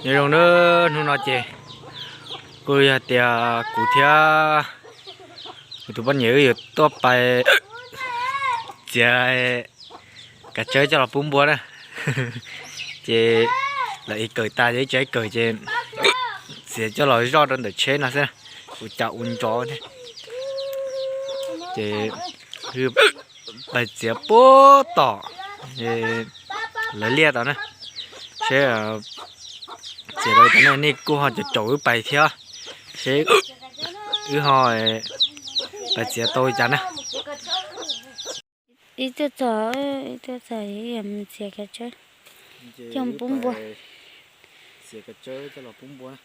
Nyob zoo na, hnub no ces kuj yog tias kuv thiab kuv tus poj niam wb yuav tuaj pais txiav kav tsawb coj los pub npua na. Ces lawv ib kawm tas ces ib tsa ib kawm ces txiav coj los zoj rau ntawm tsheb no xwb, ua cas ua nrov thiab. Ces pais txiav puag tom lawv liaj tod na, seb txiav tau li cas na, nej kuj ho caum caum wb pais thiab, seb wb ho pais txiav tau li cas na. Ib tuaj txog, ib tuaj txog mus txiav kav tsawb coj pub npua. Txiav kav tsawb coj los pub npua na.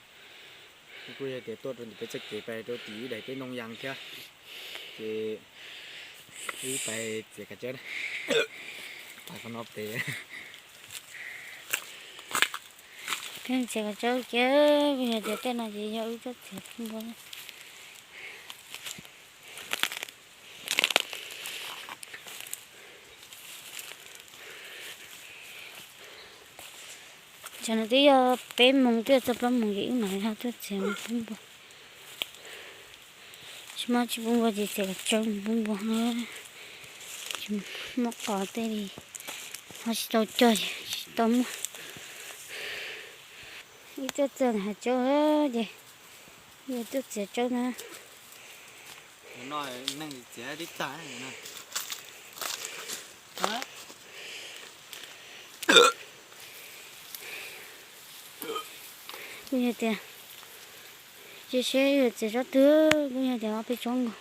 Kuj yog tias tuaj rau ntawm peb txoj kev pais rau tim ib daim teb Nooj Yas thiab, ces wb pais txiav kav tsawb na. Pais qhov no pem. Peb txiav kav tsawb kiag, kuj yog tias tej no ces yog wb tuaj txiav pub npua. Tsam no twb yog peb moos twb yuav txog plaub moos ces wb mam li ho tuaj txiav pub npua. Tsis muaj tsis pub npua ces txiav kav tsawb mus pub npua. Tsis muaj qos tej li, ho tsis tau cog tsis tau muaj. Ib tuaj txog hav tsawb ces yog tuaj txiav tsawb na. Kuj yog tias, cia seb yuav txiav tsob twg, kuj yog tias ob peb tsob nkaus.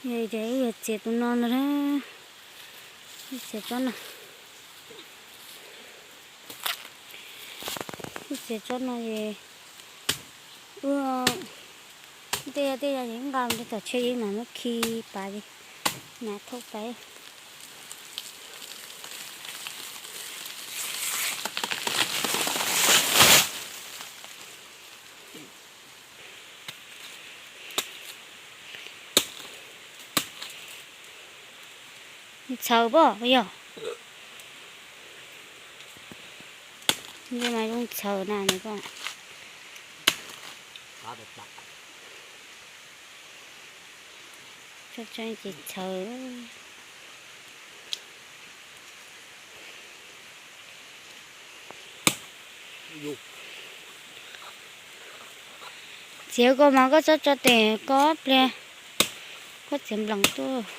Yog tias wb yuav txiav tus no no, wb txiav tsob no. Wb txiav tsob no es wb tej yog tej yog es nqa mus rau tom tsheb es mam muab khi pas es mam thauj pas. Txhawv pob yog, mas zoo txhawv na nws ko. Tsob tseeb ces txhawv. Txiav koj mas koj txhob tso tes koj pliag, koj txiav nplees tuaj.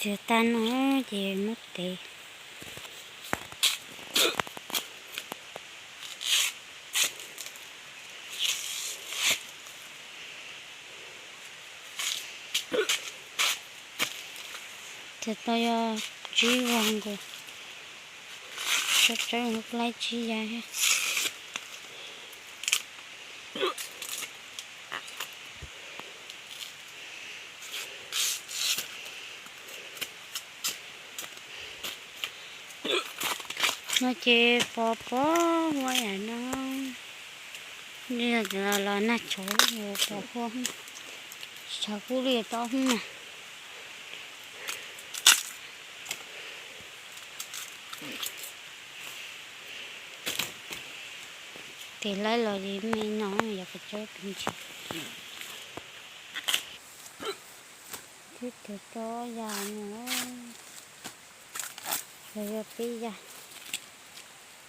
Txiav tag no ces muab tev. Txiav tau yog tsib vog nkaus, tsob tsawb laib tsib yav thiab. No ces pos pos huab yam no, los nag tshauv pos huab, tsis tshav kub li tau hub na. Tes laib los li me no yog pes tsawb pes ntsis. Twb tes rau yas no, los yog peb yas,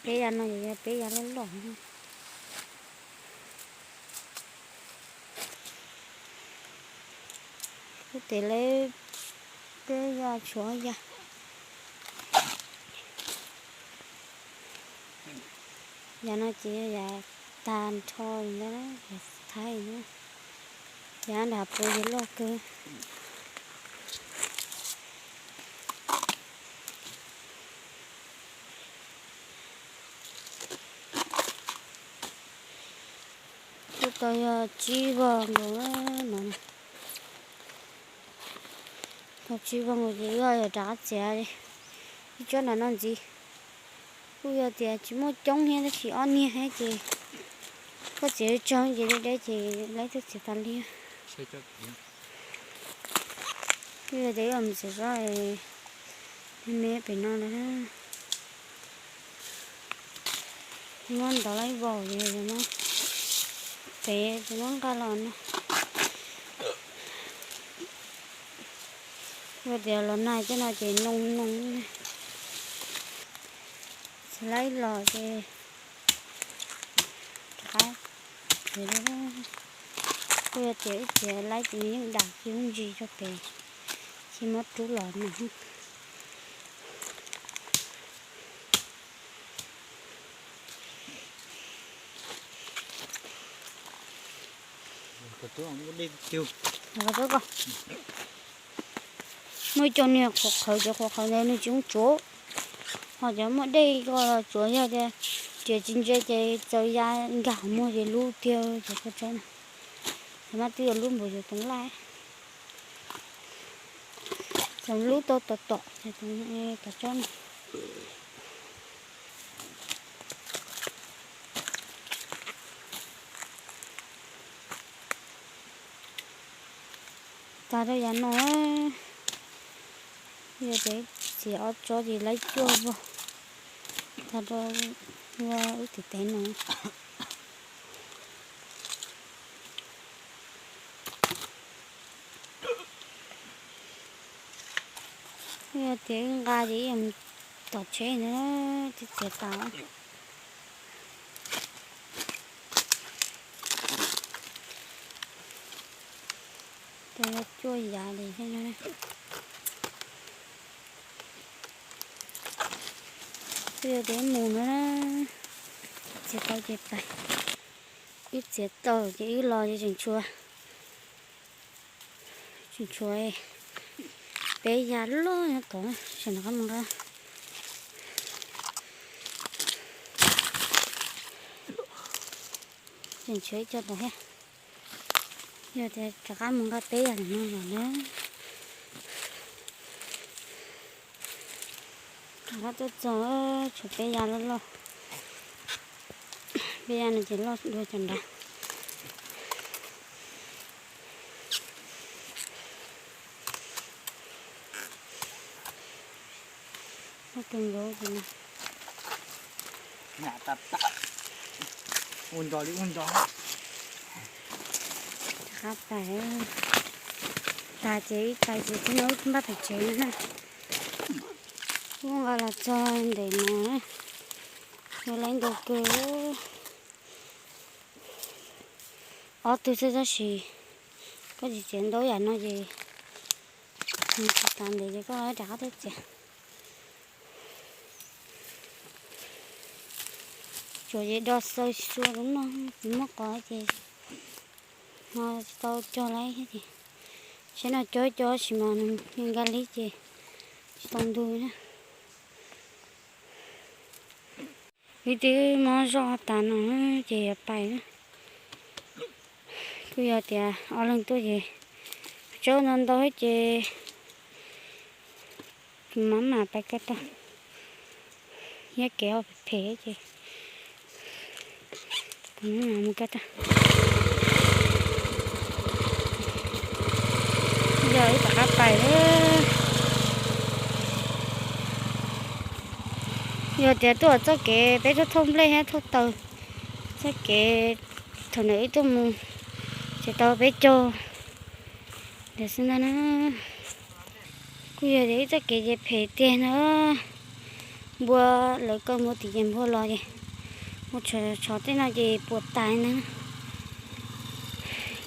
peb yas no yog peb yas loj loj. Twb tes laib peb yas tshuav yas. Yav no ces yav tag nrho li ntawd, yav Thaib na, yav nram puv ces loj kawg. Tuaj tau yog tsib vog nkaus no. Tau tsib vog nkaus ces wb ho yuav rov qab txiav ib tsob nram no ntxiv. Kuj yog tias tsis muaj coob thiab tab sis ob niag thiab ces koj txiav tsawg ces deb deb ces laib tuaj txiav tas li. Kuj yog tias wb mus txiav tsob me me pem no na. Muab ntov laib vau ces muab pem ces muab nqa los no. Yog tias los nag tej no ces noo noo. Txiav laib los ces rov qab. Kuj yog tias ib txiav laib ces nws yeej dam kiag lub ntsis rau pem, ces muab rub los no. Muaj ib co niag qhuav qhawv, cov qhuav qhawv ntawd nws tsis zoo tsuav, ho cov muaj dej ko los tsuav, yog tias tseem tsis ntse ces txawm ya nkag muag ces lub tiag cov kua tsaib no. Ces mas twb yuav lub npaum cov toov laj, txawm lub tau tom tom, tom tsob no. Tag rau yav no, yog tias txiav ob tsob ces laib cuaj vog, tag rau wb tiv tev no. Yog tias wb nqa ces wb yuav mus tom tsheb na, twb txiav tas. Tau cuaj yav li thiab. Twb yog tias mus no, txiav tau ces pais, wb txiav tau ces wb los ces tseem tshuav, tseem tshuav peb yav loj nyob tod, tseem rov qab mus nqa. Tseem tshuav ib co tod thiab. Yog tias rov qab mus nqa peb yav no los na. Rov qab tuaj txog tshuav peb yav loj loj. Peb yav no ces loj dua cov nrad. Tus nkaus no. Ua nrog li ua nrog. Rov qab pais, tas ces ib pais ces twb nyob npaj pem tsev na. Kuj nqa los txog ntawm no, yuav laib ntau kawg. Ob tug xwb tab sis koj tsis txiav ntau yam no ces nws tsis tas ntev ces koj rov qab tuaj txiav. Tsuas ces do xaw xua lub no, tsis muaj qos ces ho tsis tau cog laib thiab ces, saib no cog cog tab sis mas nws nka li ces tsis tau ntug na. Wb twb mob zoj tas no ces yuav pais na. Kuj yog tias ob leeg tuaj ces tsaub ntau ntau ces kuv mam mam pais koj tag. Nyob kev ho phem phem ces kuv mam mam mus koj tag. Yog wb rov qab pais lawm. Yog tias tuaj txoj kev peb tuaj thauj nplej thiab thauj taws, txoj kev thaum ntawd wb tuaj mus tseem tau peb caug ntawd xwb ntag na. Kuj yog tias wb txoj kev ces phem tiag na. Npua lawv kaw npua tim ces npua los ces mus tshov tshov tej no ces puas tais na.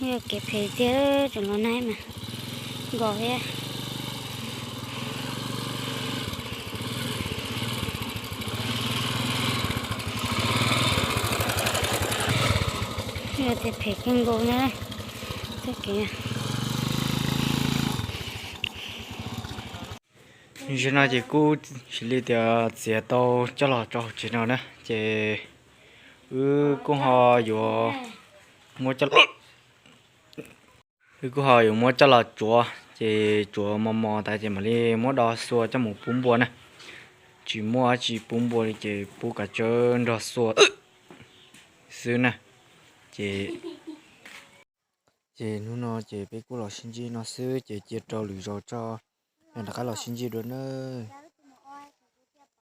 Yog kev phem tiag, tseem los nag mas nkos thiab. Tias phem kawg nkaus na. Txoj kev, zaum no ces kuj xws li tias txiav tau coj los rau hauv tsev no na, ces wb kuj ho yuav muab coj, wb kuj ho yuav muab coj los tsuav, ces tsuav mos mos tas ces mam li muab do xua coj mus pub npua na. Tsis muaj dab tsi pub npua li ces pub kav tsawb nrog xua xwb na. Ces, ces hnub no ces peb kuj los sib ntsib no xwb ces cia rau lwm zaus tso, yog rov qab los sib ntsib dua nawb.